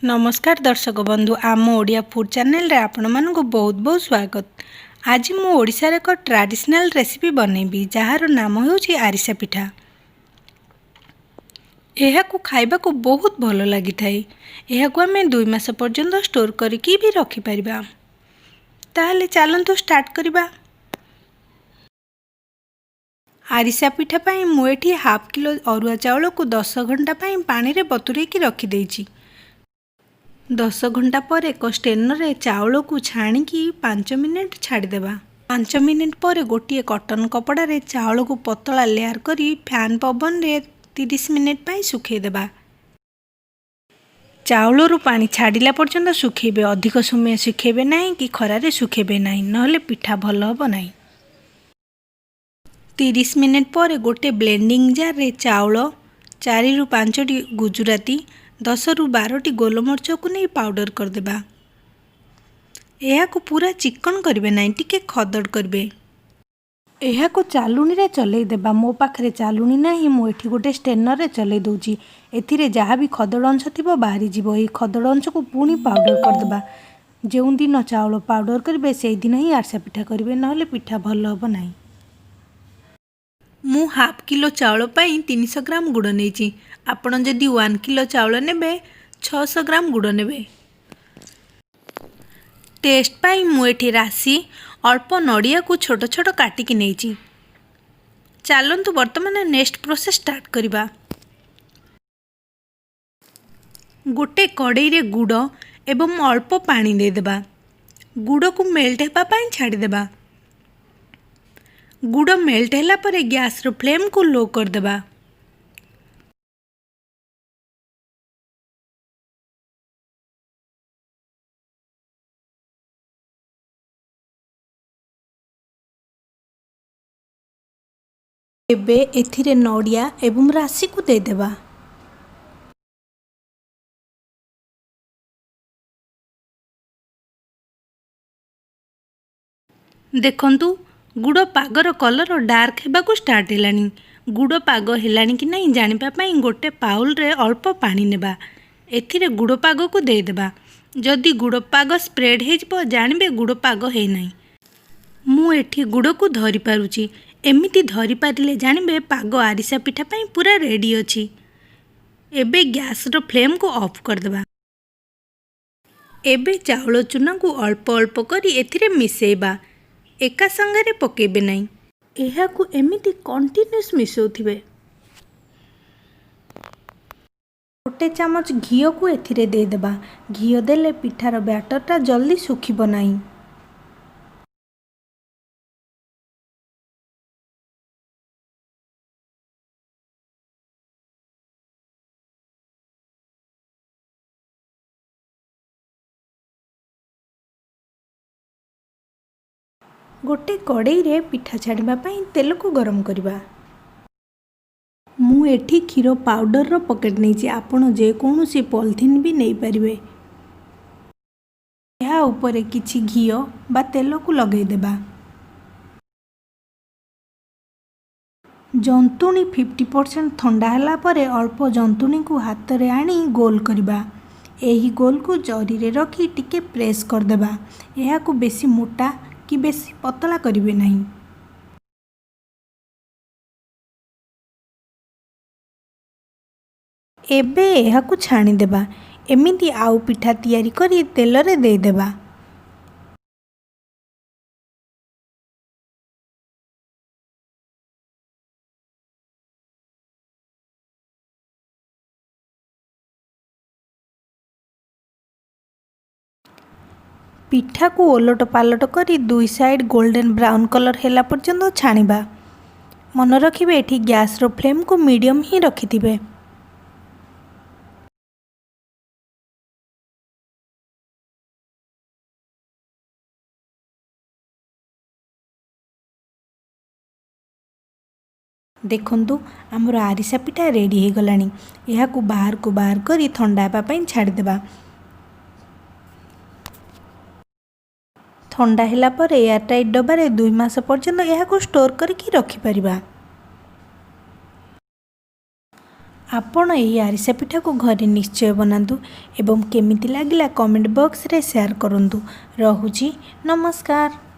ନମସ୍କାର ଦର୍ଶକ ବନ୍ଧୁ, ଆମ ଓଡ଼ିଆ ଫୁଡ଼୍ ଚ୍ୟାନେଲରେ ଆପଣମାନଙ୍କୁ ବହୁତ ବହୁତ ସ୍ୱାଗତ। ଆଜି ମୁଁ ଓଡ଼ିଶାର ଏକ ଟ୍ରାଡ଼ିସନାଲ୍ ରେସିପି ବନେଇବି, ଯାହାର ନାମ ହେଉଛି ଆରିସା ପିଠା। ଏହାକୁ ଖାଇବାକୁ ବହୁତ ଭଲ ଲାଗିଥାଏ। ଏହାକୁ ଆମେ 2 ମାସ ପର୍ଯ୍ୟନ୍ତ ଷ୍ଟୋର୍ କରିକି ବି ରଖିପାରିବା। ତାହେଲେ ଚାଲନ୍ତୁ ଷ୍ଟାର୍ଟ କରିବା। ଆରିସା ପିଠା ପାଇଁ ମୁଁ ଏଠି ହାଫ୍ କିଲୋ ଅରୁଆ ଚାଉଳକୁ 10 ଘଣ୍ଟା ପାଇଁ ପାଣିରେ ବତୁରେଇକି ରଖିଦେଇଛି। 10 ଘଣ୍ଟା ପରେ ଏକ ଷ୍ଟ୍ରେନରରେ ଚାଉଳକୁ ଛାଣିକି 5 ମିନିଟ୍ ଛାଡ଼ିଦେବା। 5 ମିନିଟ୍ ପରେ ଗୋଟିଏ କଟନ୍ କପଡ଼ାରେ ଚାଉଳକୁ ପତଳା ଲେୟାର କରି ଫ୍ୟାନ୍ ପବନରେ 30 ମିନିଟ୍ ପାଇଁ ଶୁଖେଇଦେବା। ଚାଉଳରୁ ପାଣି ଛାଡ଼ିଲା ପର୍ଯ୍ୟନ୍ତ ଶୁଖେଇବେ। ଅଧିକ ସମୟ ଶୁଖେଇବେ ନାହିଁ କି ଖରାରେ ଶୁଖେଇବେ ନାହିଁ, ନହେଲେ ପିଠା ଭଲ ହେବ ନାହିଁ। 30 ମିନିଟ୍ ପରେ ଗୋଟେ ବ୍ଲେଣ୍ଡିଂ ଜାର୍ରେ ଚାଉଳ, ଚାରିରୁ ପାଞ୍ଚଟି ଗୁଜୁରାତି, 10ରୁ 12ଟି ଗୋଲମରିଚକୁ ନେଇ ପାଉଡ଼ର କରିଦେବା। ଏହାକୁ ପୁରା ଚିକଣ କରିବେ ନାହିଁ, ଟିକେ ଖଦଡ଼ କରିବେ। ଏହାକୁ ଚାଲୁଣିରେ ଚଲେଇ ଦେବା। ମୋ ପାଖରେ ଚାଲୁଣି ନାହିଁ, ମୁଁ ଏଠି ଗୋଟେ ଷ୍ଟ୍ରେନରରେ ଚଲେଇ ଦେଉଛି। ଏଥିରେ ଯାହା ବି ଖଦଡ଼ ଅଂଶ ଥିବ ବାହାରିଯିବ। ଏହି ଖଦଡ଼ ଅଂଶକୁ ପୁଣି ପାଉଡ଼ର କରିଦେବା। ଯେଉଁଦିନ ଚାଉଳ ପାଉଡ଼ର କରିବେ, ସେଇଦିନ ହିଁ ଆରିସା ପିଠା କରିବେ, ନହେଲେ ପିଠା ଭଲ ହେବ ନାହିଁ। ମୁଁ ହାଫ୍ କିଲୋ ଚାଉଳ ପାଇଁ 300 ଗ୍ରାମ ଗୁଡ଼ ନେଇଛି। ଆପଣ ଯଦି 1 କିଲୋ ଚାଉଳ ନେବେ, 600 ଗ୍ରାମ ଗୁଡ଼ ନେବେ। ଟେଷ୍ଟ ପାଇଁ ମୁଁ ଏଠି ରାଶି, ଅଳ୍ପ ନଡ଼ିଆକୁ ଛୋଟ ଛୋଟ କାଟିକି ନେଇଛି। ଚାଲନ୍ତୁ ବର୍ତ୍ତମାନ ନେକ୍ସଟ ପ୍ରୋସେସ୍ ଷ୍ଟାର୍ଟ କରିବା। ଗୋଟେ କଡ଼େଇରେ ଗୁଡ଼ ଏବଂ ଅଳ୍ପ ପାଣି ଦେଇଦେବା। ଗୁଡ଼କୁ ମେଲ୍ଟ ହେବା ପାଇଁ ଛାଡ଼ିଦେବା। ଗୁଡ଼ ମେଲ୍ଟ ହେଲା ପରେ ଗ୍ୟାସ୍ର ଫ୍ଲେମ୍କୁ ଲୋ କରିଦେବା। ଏବେ ଏଥିରେ ନଡ଼ିଆ ଏବଂ ରାଶିକୁ ଦେଇଦେବା। ଦେଖନ୍ତୁ, ଗୁଡ଼ ପାଗର କଲର୍ ଡାର୍କ ହେବାକୁ ଷ୍ଟାର୍ଟ ହେଲାଣି। ଗୁଡ଼ ପାଗ ହେଲାଣି କି ନାହିଁ ଜାଣିବା ପାଇଁ ଗୋଟେ ବାଉଲରେ ଅଳ୍ପ ପାଣି ନେବା। ଏଥିରେ ଗୁଡ଼ ପାଗକୁ ଦେଇଦେବା। ଯଦି ଗୁଡ଼ ପାଗ ସ୍ପ୍ରେଡ୍ ହେଇଯିବ, ଜାଣିବେ ଗୁଡ଼ ପାଗ ହେଇନାହିଁ। ମୁଁ ଏଠି ଗୁଡ଼କୁ ଧରିପାରୁଛି। ଏମିତି ଧରିପାରିଲେ ଜାଣିବେ ପାଗ ଆରିସା ପିଠା ପାଇଁ ପୁରା ରେଡ଼ି ଅଛି। ଏବେ ଗ୍ୟାସ୍ର ଫ୍ଲେମ୍କୁ ଅଫ୍ କରିଦେବା। ଏବେ ଚାଉଳ ଚୁନାକୁ ଅଳ୍ପ ଅଳ୍ପ କରି ଏଥିରେ ମିଶାଇବା। ଏକା ସାଙ୍ଗରେ ପକାଇବେ ନାହିଁ। ଏହାକୁ ଏମିତି କଣ୍ଟିନ୍ୟୁସ୍ ମିଶାଉଥିବେ। ଗୋଟେ ଚାମଚ ଘିଅକୁ ଏଥିରେ ଦେଇଦେବା। ଘିଅ ଦେଲେ ପିଠାର ବ୍ୟାଟରଟା ଜଲ୍ଦି ଶୁଖିବ ନାହିଁ। ଗୋଟେ କଡ଼େଇରେ ପିଠା ଛାଣିବା ପାଇଁ ତେଲକୁ ଗରମ କରିବା। ମୁଁ ଏଠି କ୍ଷୀର ପାଉଡ଼ରର ପକେଟ୍ ନେଇଛି। ଆପଣ ଯେକୌଣସି ପଲିଥିନ୍ ବି ନେଇପାରିବେ। ଏହା ଉପରେ କିଛି ଘିଅ ବା ତେଲକୁ ଲଗାଇଦେବା। ଜନ୍ତୁଣି 50% ଥଣ୍ଡା ହେଲା ପରେ ଅଳ୍ପ ଜନ୍ତୁଣିକୁ ହାତରେ ଆଣି ଗୋଲ କରିବା। ଏହି ଗୋଲକୁ ଜରିରେ ରଖି ଟିକେ ପ୍ରେସ୍ କରିଦେବା। ଏହାକୁ ବେଶୀ ମୋଟା କି ବେଶୀ ପତଳା କରିବେ ନାହିଁ। ଏବେ ଏହାକୁ ଛାଣିଦେବା। ଏମିତି ଆଉ ପିଠା ତିଆରି କରି ତେଲରେ ଦେଇଦେବା। ପିଠାକୁ ଓଲଟ ପାଲଟ କରି ଦୁଇ ସାଇଡ଼୍ ଗୋଲ୍ଡେନ୍ ବ୍ରାଉନ୍ କଲର୍ ହେଲା ପର୍ଯ୍ୟନ୍ତ ଛାଣିବା। ମନେ ରଖିବେ, ଏଠି ଗ୍ୟାସ୍ର ଫ୍ଲେମ୍କୁ ମିଡ଼ିୟମ୍ ହିଁ ରଖିଥିବେ। ଦେଖନ୍ତୁ, ଆମର ଆରିସା ପିଠା ରେଡ଼ି ହେଇଗଲାଣି। ଏହାକୁ ବାହାରକୁ ବାହାର କରି ଥଣ୍ଡା ହେବା ପାଇଁ ଛାଡ଼ିଦେବା। ଥଣ୍ଡା ହେଲା ପରେ ଏୟାରଟାଇଟ୍ ଡବାରେ 2 ମାସ ପର୍ଯ୍ୟନ୍ତ ଏହାକୁ ଷ୍ଟୋର୍ କରିକି ରଖିପାରିବା। ଆପଣ ଏହି ଆରିସା ପିଠାକୁ ଘରେ ନିଶ୍ଚୟ ବନାନ୍ତୁ ଏବଂ କେମିତି ଲାଗିଲା କମେଣ୍ଟ ବକ୍ସରେ ସେୟାର କରନ୍ତୁ। ରହୁଛି, ନମସ୍କାର।